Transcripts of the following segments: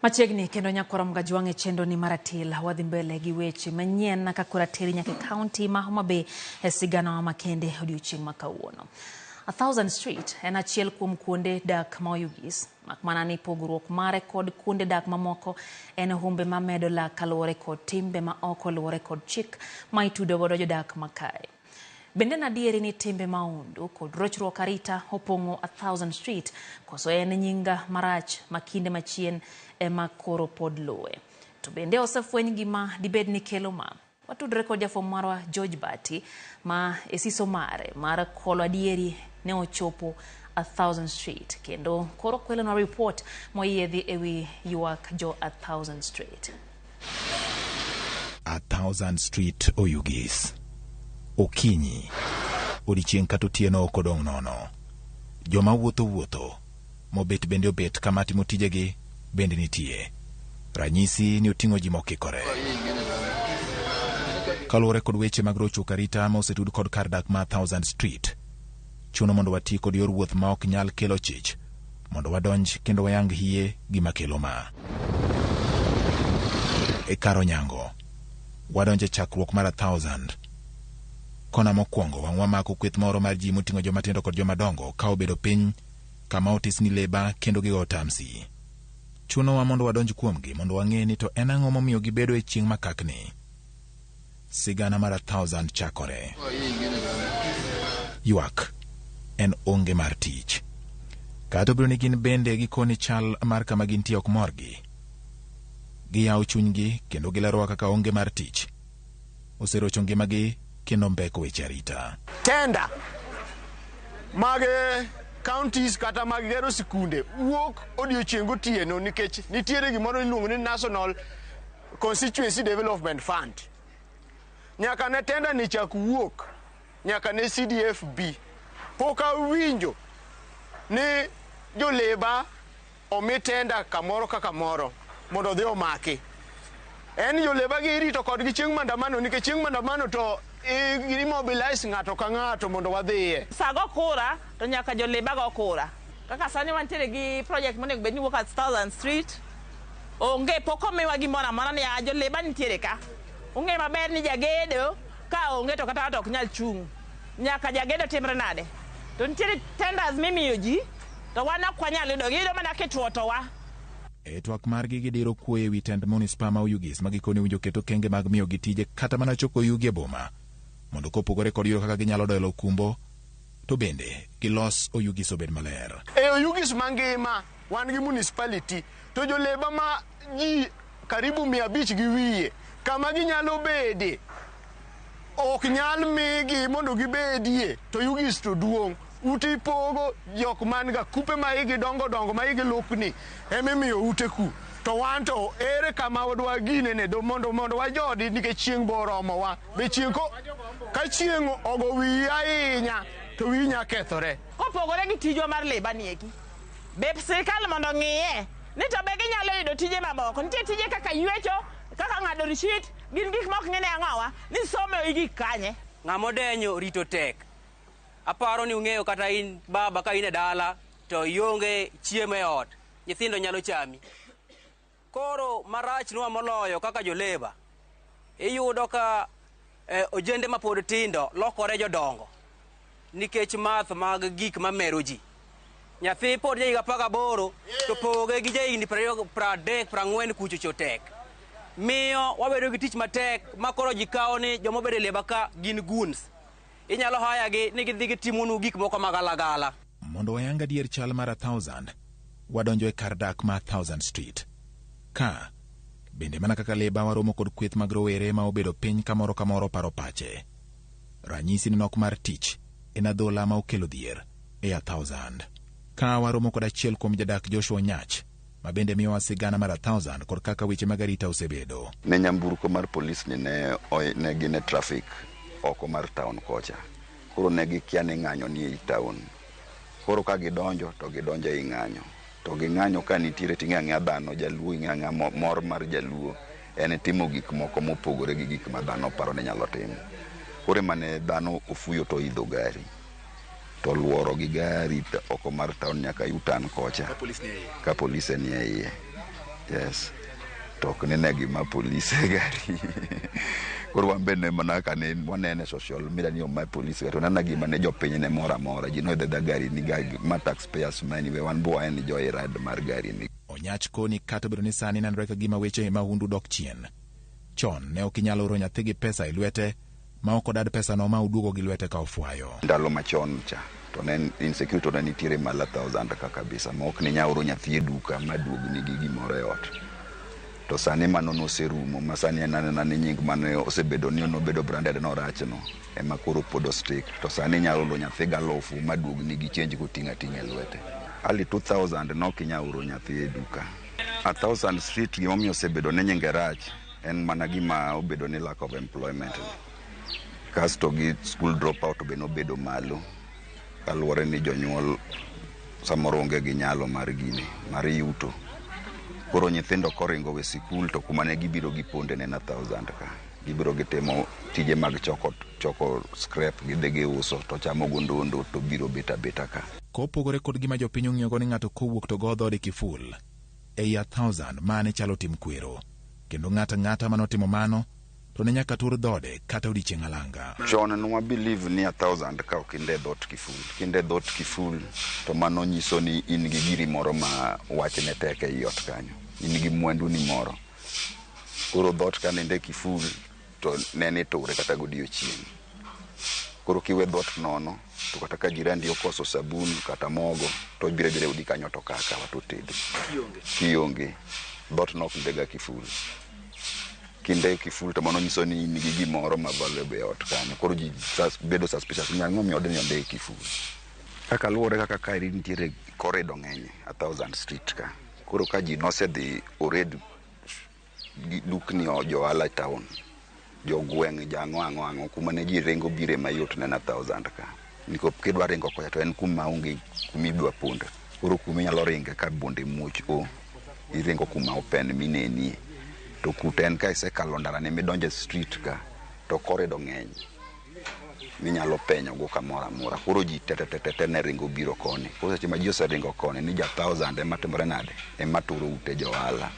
Machiegni kendo nyakwara Mgajwang' e chenro ni mar atil wadhi mbele gi weche manyien ka koro ateri nyaka e kaunti ma Homa Bay e sigana makende odiochieng' ma kawuono. A Thousand Street en achiel kuom kuonde dak ma Oyugis, mak mana ni pogruok mare kod kuonde dak mamoko en humbe mamedo lak kaluwore kod timbe ma ok oluwore kod chik ma itudo godo jodak makae. Bende en adieri ni timbe mahundu kod rochruok arita opong'o A Thousand Street koso en nyinga marach ma kinde machien ema koro pod luwe? To bende osefweny gima dibed ni kelo ma? Watudre kod jafwambo marwa George Bati ma e siso mare mar kolo adieri ne ochopo A Thousand Street kendo koro kwelonwa report moyiedhi ewi ywak jo A Thousand Street. A Thousand Street Oyugis. Okinyi, odiechieng' kata otieno ok odong' nono. Joma wuotho wuotho, mobet bende obet kama timo tijegi bende nitie. Ranyisi ni oting'o ji mokikore. Kaluwore kod weche mag rochruok arita ma osetud kod kar dak ma Thousand Street, chuno mondo wati kod yor wuoth ma ok nyal kelo chich mondo wadonj kendo wayang hie gima kelo ma. E kar onyango, wadonjo e chakruok mar A Thousand. Kona mokwongo wang'wa mako kweth moro mar ji moting'o joma tindo kod joma dongo ka obedo piny kama otis ni leba kendo gigo tamsi. Chunowa mondo wadonj kuomgi mondo wang'e ni to en ang'o momiyo gibedo e chieng' makakni. Sigana mar A Thousand chakore. Ywak en onge mar tich. Kata obedo ni gin bende gikoni chal mar kama gintie ok morgi, giyawo chunygi kendo gilerowa kaka onge mar tich oserocho ngimagi kendo mbeko weche arita. Tender mag counties kata mag gero sikunde wuok odiochieng' gotieno nikech nitiere gimoro iluongo ni National Constituency Development Fund. Nyaka ne tender ni chak wuok, nyaka ne CDF bi, pok awinjo ni joleba omi tender kamoro ka kamoro mondo odhi omaki. En joleba gi irito kodgi chieng' maandamano nikech chieng' maandamano to i mobilize ng'ato ka ng'ato mondo wadhiye. Sa go kura to nyaka joleba go kura. Kaka sani wantiere gi project monego bed ni wuok at Thousand Street, onge pok omiwa gimoro amora ni a joleba nitiere ka. Ung'e maber ni jagedo ka onge to kata ot ok nyal chung'. Nyaka jagedo timre nade? To nitiere tenders mimiyo ji to wan ok wanyal yudogi, iyudo mana kituotowa. E twak margi gidiro kuoyo ewi tend munispa ma Oyugis ma gikone owinjo ket okenge mag miyogi tije kata mana choko yugi e boma mondo kopogore kod yudo kaka ginyalo dolo okumbo to bende gilos Oyugis obed maler. E Oyugis mangima wan gi municipality to joleba ma ji karibu 500 gi wiye kama ginyalo bede ok nyal migi mondo gibedie to Oyugis to duong'. Ute ipogo jok man ga kupe ma igi dongo dongo ma igi lukni emimiyo ute ku. To wan to ere kama dwa ginene do mondo mondo wajodi nikech chieng' bo oromowa. Be chieng' ko ka chieng' ogo wiyi ahinya to wiyi nya kethore. Kopogore gi tijwa mar leba ni eki, be sirikal mondo ong'iye ni to be ginyalo yudo tije mamoko. Nitie tije kaka ywecho, kaka ng'ado receipt, gin gik mok ng'ine ang'owa ni some igik kanye. Ng'ama odenyo rito tek. Aparo ni ung'eyo kata in baba ka in e dala to ionge chiemo e ot, nyithindo nyalo chami. Koro marach nwa moloyo kaka joleba, iyudo ka ojende mapod tindo lokore jodongo nikech math mag gik mamero ji. Nyathi pod jahiga 18 to poge gi jahigni 20, 30, 40 kuchocho tek. Miyo wabedo gi tich matek ma koro ji kawo ni joma obedo e leba ka gin goons. Inyalo haya gi ni gidhi gitimonu gik moko magalagala. Mondo wayang adier chal mar A Thousand, wadonjo e kar dak ma Thousand Street. Ka, bende mana kaka leba waromo kod kweth mag rowere ma obedo piny kamoro kamoro paro pache. Ranyisi ni nok mar tich en adhola ma okelo dhier e A Thousand. Ka waromo kod achiel kuom jadak Joshua Onyach, ma bende miyowa sigana mar A Thousand kod kaka weche mag arita osebedo. Ne nyamburko mar polis ni ne, ne gin e traffic oko mar town kocha. Koro ne gikia ni ng'anyo ni ei town. Koro ka gidonjo to gidonjo ei ng'anyo. To ging'anyo ka nitiere ting'e ang'eya dhano jaluo ing'e ang'eya mor mar jaluo en timo gik moko mopogore gi gik ma dhano paro ni nyalo timo. Koro ema ne dhano ofuyo to oidho gari to luoro gi gari oko mar town nyaka U-turn kocha ka polise ni e iye. Yes. To ok ni ne gima polis e gari. Koro wan be ne mana ka ne wanene e social media ni oma polis e gari. To nena gima ne jopiny ne mor amora. Ji noidho aidha gari ni ma taxpayers money we wan be wa enjoy ride mar gari ni. Onyach koni kata obedo ni sani nenore ka gima weche mahundu dok chien. Chon ne ok inyal oro nyathi gi pesa e lwete ma ok odad pesano ma oduogo gi lwete ka ofwayo. Ndalo machon cha to ne insecurity to ne nitiere malo 1000 ka kabisa ma ok ninya oro nyathi e duka ma duogni gi gimoro e ot. To sani mano noserumo ma sani en anena ni nying mane osebedo ni nobedo branded norachno ema koro pod ostick. To sani inyalo oro nyathi galufu ma duogni gi change koting'o ating'a e lwete. Early 2000 ne ok inyal oro nyathi e duka. 1000 Street gimomiyo osebedo ni nyinge rach en mana gima obedo ni lack of employment. Kasto gi school dropout be nobedo malo kaluwore ni jonyuol samoro onge gi nyalo mar gini mar yuto. Koro nyithindo koringo we sikul to kuma ne gibiro giponde ne en 1000 ka. Gibiro gitimo tije mag choko, choko scrap gidhi giuso to chamo gondondo to biro bet abeta ka. Kopogore kod gima jopiny ong'iyogo ni ng'ato kowuok to go dhode kiful ei 1000 mane chalo tim kwero. Kendo ng'ato ang'ata manotimo mano to ne nyaka tur dhode kata odiechieng' alanga. Chon nwa believe ni 1000 ka ok inde dhot kiful. Kinde dhot kiful to mano nyiso ni in gi giri moro ma wachne tek ei ot kanyo. In gi mwandu ni moro. Koro dhot ka ninde kiful to ne iture kata godiochieng'. Koro kiwe dhot nono to kata ka jirandi okoso sabun kata mogo to obiro abira e odi kanyo to kawo akawa to otedo. Kionge. Dhot no ok ndega kiful. Kinde kiful to mano nyiso ni in gi gimoro ma valuable e ot kanyo. Koro ji bedo suspicious ni ang'o miyo odni ondiki kiful. Kaka luwore kaka kaeri nitiere corridor ng'eny 1000 Street ka. Koro ka ji nosedhi ored dukni jo ohala e town, jogweng' jang'o ang'o ang'o kuma ne ji ringo bire mayot ne en 1000 ka. Nikop kidwa ringo kocha to en kuma onge kuma idwa ponde. Koro kuma inyalo ringe ka bunde muoch o, iringo kuma open minenie. To kuta en ka isekalo ndara ne midonjo e street ka to corridor ng'eny minyalo penyo go kamoro amora. Koro ji te te te te ne ringo biro koni. Koro seche ma ji oseringo koni ni ja 1000 ema timore nade? Ema turo ute jo ohala.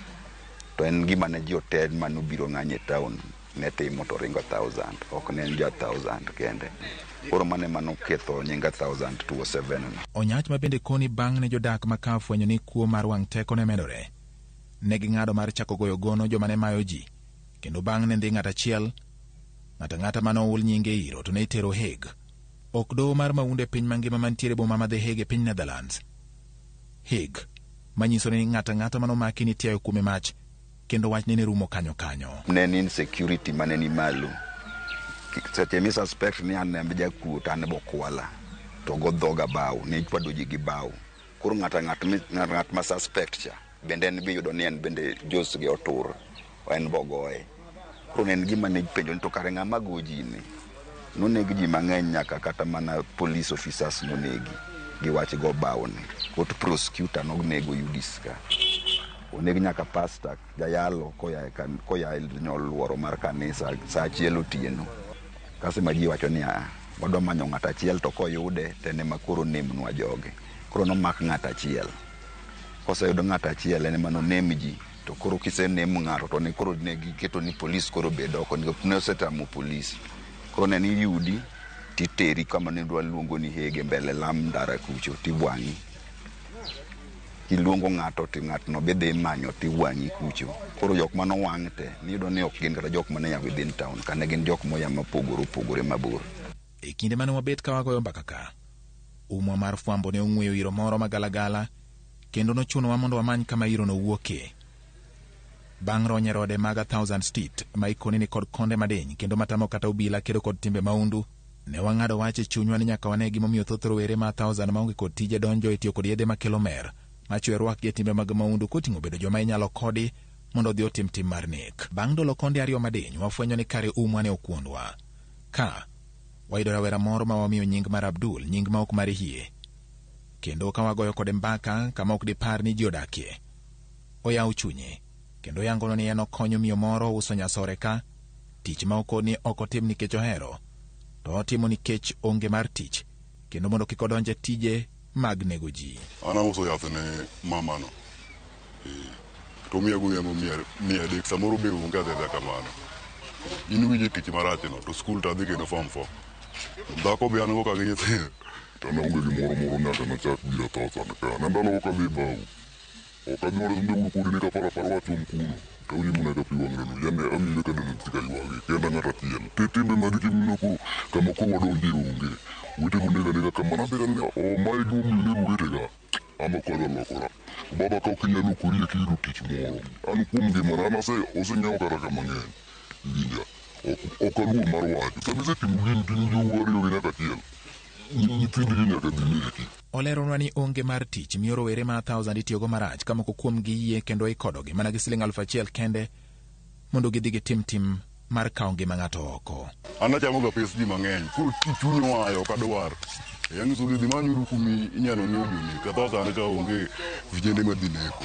To en gima ne ji ote manobiro ng'anyo e town ne timo to ringo 1000. Ok ne en ja 1000 kende. Koro mano ema noketho nying 1000 207 no. Onyach ma bende koni bang' ne jodak ma ka fwenyo ni kuo mar wang' teko ne medore. Ne ging'ado mar chako goyo gono joma ne mayo ji. Kendo bang' ne ndhi ng'at achiel, ng'ato ang'ata mane oul nyinge iro to ne itero Hague. Ok doho mar mahundu e piny mangima mantiere boma ma The Hague e piny Netherlands. Hague, manyiso ni ng'ato ang'ata manomaki nitiayo kuome mach kendo wachne ne rumo kanyo kanyo. Ne en insecurity mane ni malo. Seche mi suspect ni an em jakuo to an bokwala to go dhoga bao, ne ichwado ji gi bao. Koro ng'at ma suspect cha bende en be iyudo ni en bende jos gi otur, en bogoye. Koro ne en gima ne ipenjo ni to kare ng'ama go ji ni. Noneg ji mang'eny nyaka kata mana police officers nonegi gi wach go bao ni. Court prosecutor nonego Yudis ka. Oneg nyaka pastor jayalo koya e luoro mar kanisa sa achiel otieno. Kasto ma ji wacho ni a wadwa manyo ng'at achiel to koyude to en ema koro onemnwa jogi. Koro nomak ng'at achiel. Koseyud ng'at achiel en ema nonem ji. To koro kisenem ng'ato to ne koro ne giketo ni polis koro bed oko nikech ne osetamo polis. Koro ne ni yudi titeri kama ne dwa luongo ni Hague mbele lam ndara kucho tiwang'i. Kiluongo ng'ato to ng'atno be dhi manyo tiwang'i kucho. Koro jok manowang' te niyudo ni ok gin kata jok mane ya within town ka ne gin jok moya mopogore opogore mabor. E kinde mane wabet ka wagoyo mbaka ka, umwa mar fwambo ne ong'weyo iro moro magalagala kendo nochunowa mondo wamany kama iro nowuokie. Bang' ronyo e rode mag 1000 Street ma ikoni ni kod konde madiny kendo matamo kata obila kedo kod timbe mahundu, ne wang'ado wach e chunywa ni nyaka wane gimomiyo thoth rowere ma 1000 maonge kod tije donjo e tiyo kod yedhe makelo mer machwe rwakgi e timbe mag mahundu koting'o bedo joma inyalo kodi mondo odhi otim tim mar nek. Bang' dolo konde ariyo madiny, wafwenyo ni kare umwa ne okuondwa. Ka wayudo rawera moro ma wamiyo nying mar Abdul, nying ma ok mar hie. Kendo ka wagoyo kode mbaka kama ok dipar ni ji odakie. Oyawo chunye, kendo yangono ni en okonyo miyo moro uso nyasore ka, tich ma okoni ok otim nikech ohero, to otimo nikech onge mar tich, kendo mondo kik odonj e tije mag nego ji. An auso yath ne mamano. To omiya godhiambo 300 samoro be onge adhi kamano. In iwinjo tich marach no to skul to adhi kendo form 4. Dhako be an go ka gi nyithindo. To ne onge gimoro moro nyaka nachak biro 1000 ka. Ne ndalo ka dhi bau. Ok adhi mondo ne kodi ni kaparo aparo wach kuno. To awinjo mana ka pi wang' reno. Yani awinjo ka denda ka ywagi. Kenda ng'ato achiel. Te timbe mag timno koro kama koro wadonje onge. Wetego nega nega kamano. Abiro ni o mae gimomiyo nego wetega. An ok adwa lokora. Baba ka ok inyal lokori eka iyudo tich moro. An kuom ngimana an aseng'iewo kata ka mang'eny. Iwinja? Ok aluor mar wacho. Sama isetimo gini to in jou ariyo gi nyaka achiel. Nyithindgi nyaka dhi neki. Oleronwa ni onge mar tich miyo rowere ma 1000 itiyogo marach ka moko kuomgi yie kendo ikodogi mana gi siling 1000 kende mondo gidhi gitim tim mar kawo ngima ng'ato oko. An achamoga pes ji mang'eny. Koro chuny oayo ok adwar. Anyiso gi dhi manyuru kumi inyalo ng'iew jonek. Ka 1000 ka onge vijende madhi neko.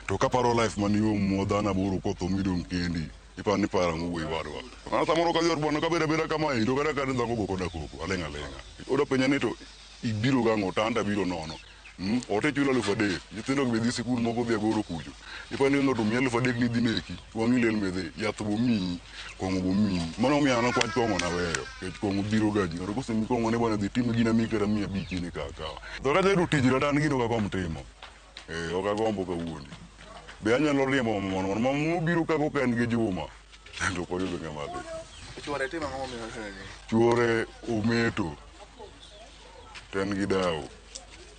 To kaparo life mani yo dhano aboro kotho midong' kendi. Iparo ni paro ang'o wuoyi wadwa. An samoro kadhi ot bwana kabedo abeda kamae to kata ka dhako go koda koko aling' aling'a. Oda penja ni to ibiro gang'o to an to abiro nono. Ot ichulo 3000 nyithindo be dhi sikul moko dhi aboro kucho. Iparo ni ng'ato omiyi 3000 ni idhi neki. Wang'i liel midhi. Yath bomiyi. Kong'o bomiyi. Mano omiyo an wach kong'o naweyo. Nikech kong'o dhiro ga ji. Ng'ato kosemiyi kong'o ni bwana dhi tim gina miyi kata 500 ni kaw akawa. To kata ayudo tich kata an gino ok agomb timo. Ok agombo kawuono. Be anyalo riembo mama mondo mama mobiro ka koka en gi Juma. To ok oyudo ng'ama dhi. Chuore timo ang'o momiyo Chuore ometo. To en gi dawo.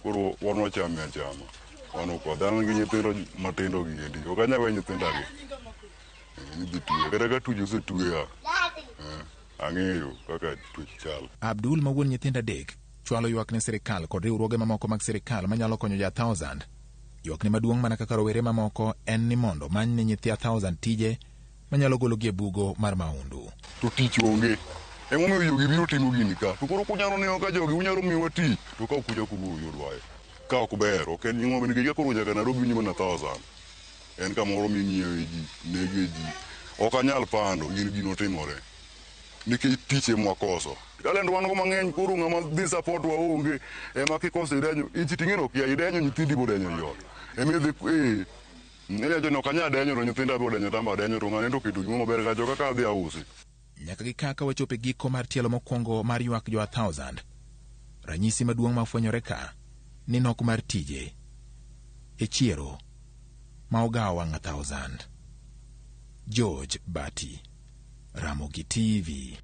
Koro wan wachame achama. Wan ok wadhi. An gi nyithindo matindo gi endi. Ok anyal weyo nyithinda gi. Ni dhi tueya. Kata ka tuech osetweya. Ang'eyo kaka tuech chal. Abdul ma wuon nyithindo 3 chwalo ywak ne sirikal kod riwruoge mamoko mag sirikal manyalo konyo ja 1000. Ywakne maduong' mana kaka rowere mamoko en ni mondo many ne nyithi 1000 tije manyalo gologi e bugo mar maundu. To tich onge. Emomiyo jogi biro timo gini ka. To koro kunyalo neno ka jogi unyalo miwa tich. To ka ok uchako uyudwae. Ka ok ber, ok en nying'o nikech ka koro nyaka Nairobi winjo mana 1000. En kamoro ming'iewe ji, nege ji. Ok anyal pando gin gino timore. Nikech tich ema wakoso. Talent wan go mang'eny koro ng'ama dhi support wa onge. Ema kikoso idenyo, ich ting'eno kia idenyo nyithindi bodenyo i ot. Ema idhi iwacho ni ok anyal denyo to nyithinda bodenyo tamba denyo to ng'ane to oketo gimoro maber kacho kaka adhi ausi. Nyaka gi kaka wachopo e giko mar tielo mokwongo mar ywak jo 1000. Ranyisi maduong' mafwenyore ka ni nok mar tije e chiero ma ogawo wang' 1000. George Bati, Ramogi TV.